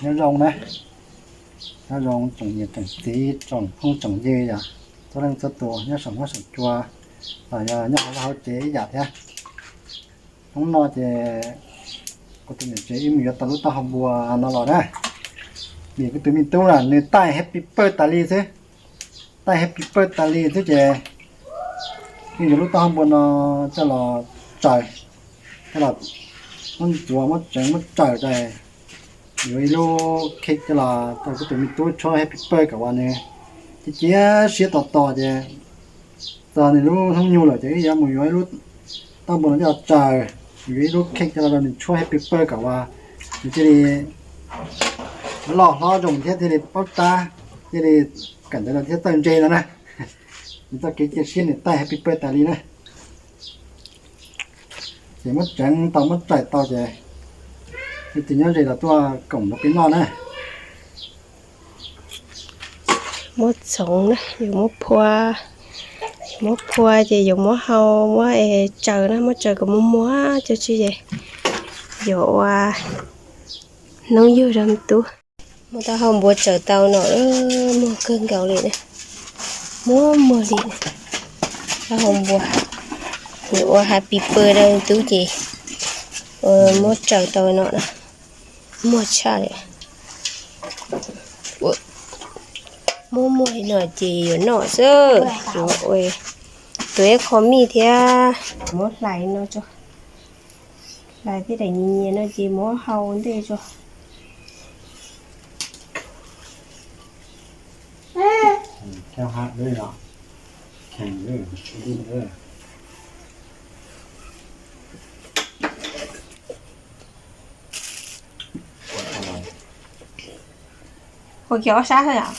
Nyob zoo na, nyob zoo tsoom niam tsoom txiv tsoom phooj tsoom ywg yom, txhua leej txhua tus nyob saum huab saum cua los yog nyob hauv vaj hauv tsev ib yam thiab. Hnub no ces kuv tus niam tsev wb mus yuav tau lub taub hau npua no los na, vim kuv tus me tub na nws taij happy birthday tas li xwb. Taij happy birthday tas li xwb ces yeej yuav lub taub hau npua no coj los tsaws, coj los muab ntxuav muab tseev muab tsaws tas, yuav ib lub cake coj los rau kuv tus me tub tshuab happy birthday kom uas nws cia cia siab tos tos ces txog nws lub hnub nyoog lawm ces wb yuav mus yuav ib lub taub hau npua no coj los tsaws, yuav ib lub cake coj los rau nws tshuab happy birthday kom uas nws thiaj li loj hlob zoo thiab thiaj li paub tab, thiaj li kawm ntawv los thiab txawj ntse no na. Nws txoj kev cia siab nws taij happy birthday tas li na. Ces muab tseev tau muab tsaws tau ces leej twg nyob ze los tuaj koom nrog peb noj na. Muab txhoov na, yuav muab phua, muab phua ces yuav muab hau, muab tsaws na, muab tsaws kom muag muag cov tsis ces yuav ua hnub yug rau me tub. Muab taub hau npua tsaws tau no, muag kawg nkaus li na, muag muag li. Taub hau npua, yuav ua happy birthday rau me tub ces muab tsaws tau no na, muag tshaj li. Muab muag li no ces yuav noj xwb, yuav ua, tuav ib qho mij thiab, muab hlais no tso, hlais tej daim nyias nyias no ces muab hau ntej tso. Ua kiag ob sab xwb yom?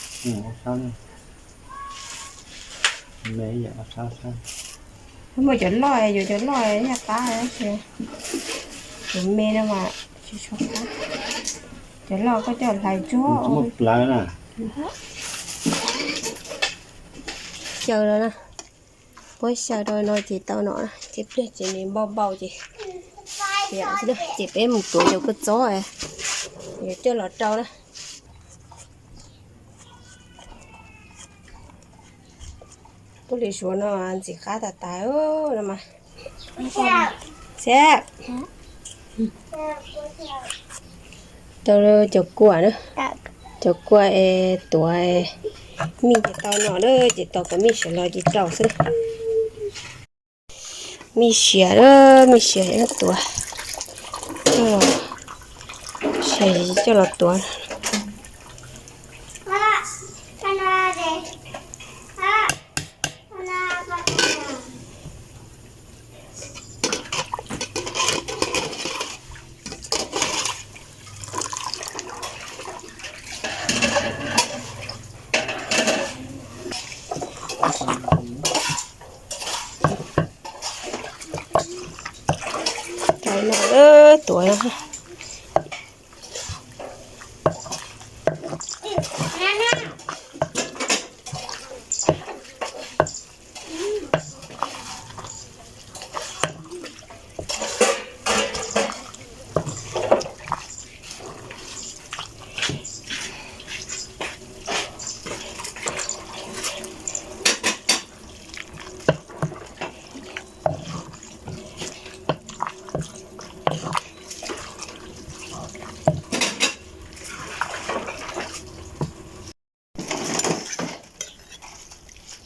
Muaj cov loj, yuav cov loj yog qab, cov me no mas tsis tshua qab. Cov loj koj coj hlais tsuag. Xyaw rau na, muab xyaw rau no ces tau no, ces pliag ces nws npau npau ces, ces peb mus tuav cov kua txob yuav coj los rau na. Kua li suav no ntxim qab tas tas no mas. Tau cov kua na, cov kua es tuav mij ces tau no na, ces tos kom mij siav los ces rau xwb. Mij siav, mij siav tuav, siav coj los tuav. Cov no tuav.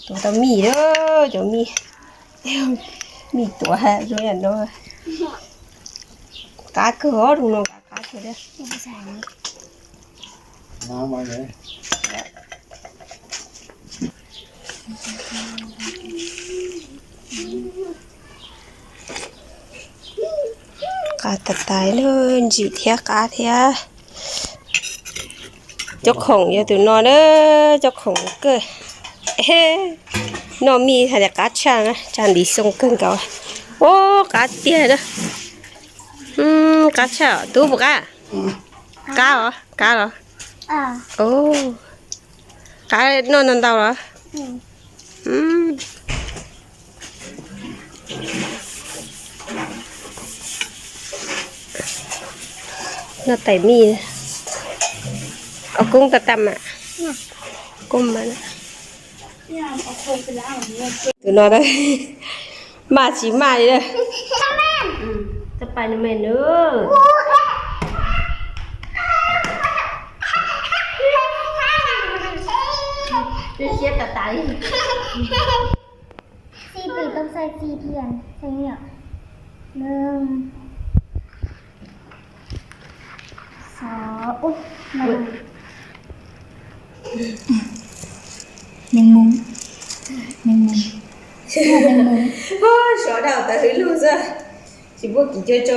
Tuav tau mij, cov mij, mij tuav zoo li no. Qab kawg os, zoo no qab kawg thiab. Qab tas tas li, ntsim thiab qab thiab. Cov khoom yog tus no na, cov khoom kawg. Noj mij hais tias qab tshaj na, tshaj ntiv xoo kawg nkaus. Ub, qab tiag na. Qab tshaj, tub puas qab? Qab os, qab los? Qab noj ntau ntau los? Noj tais mij. Ua koob tam tam mas. Koob mas. Tus no da, maj tsis maj li da. Spiderman na. Siab tas tas li. Xi pim tau xais xi thiam xeev yom. Nws xov ub. Mej mus, mej mus, mej mus. Xov dau tas hwv lug xwb. Tsis muaj kim cua tso.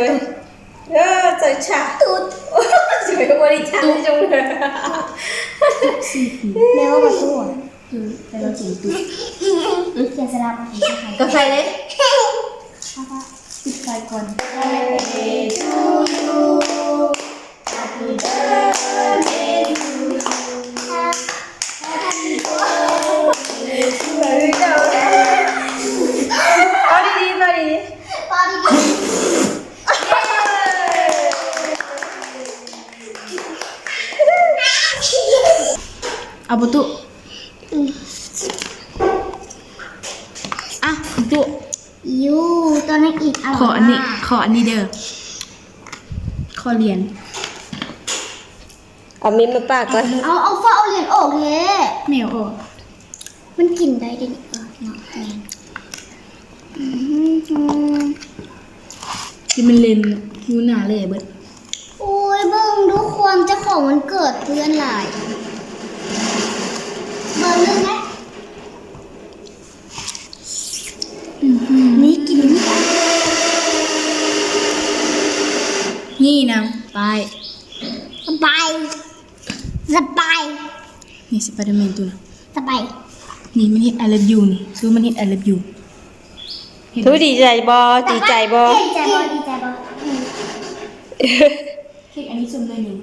Txawj tshaj. Ua li cas zoo. Kas fes li. Ab, puas tuaj? Ab, puas tuaj? Kho ni, kho ni de. Kho lias. Ab, mej maj paj ko. Au, au faj au lias ua ke. Mej ua. Man kim dai de. Ua li, ua li na le. Ui, เบิ่งดูความเจ้าของวันเกิดเพื่อนหลาย เบิ่งดูไหม นี่กินนี่ นี่นะ ไป ไป สบาย นี่ Spiderman ตัวนะ สบาย นี่มันเห็น I love you นี่ ซูมันเห็น I love you ทวิตดีใจบ่ ดีใจบ่ ดีใจบ่ ดีใจบ่ เค้กอันนี้ชมเลยหนึ่ง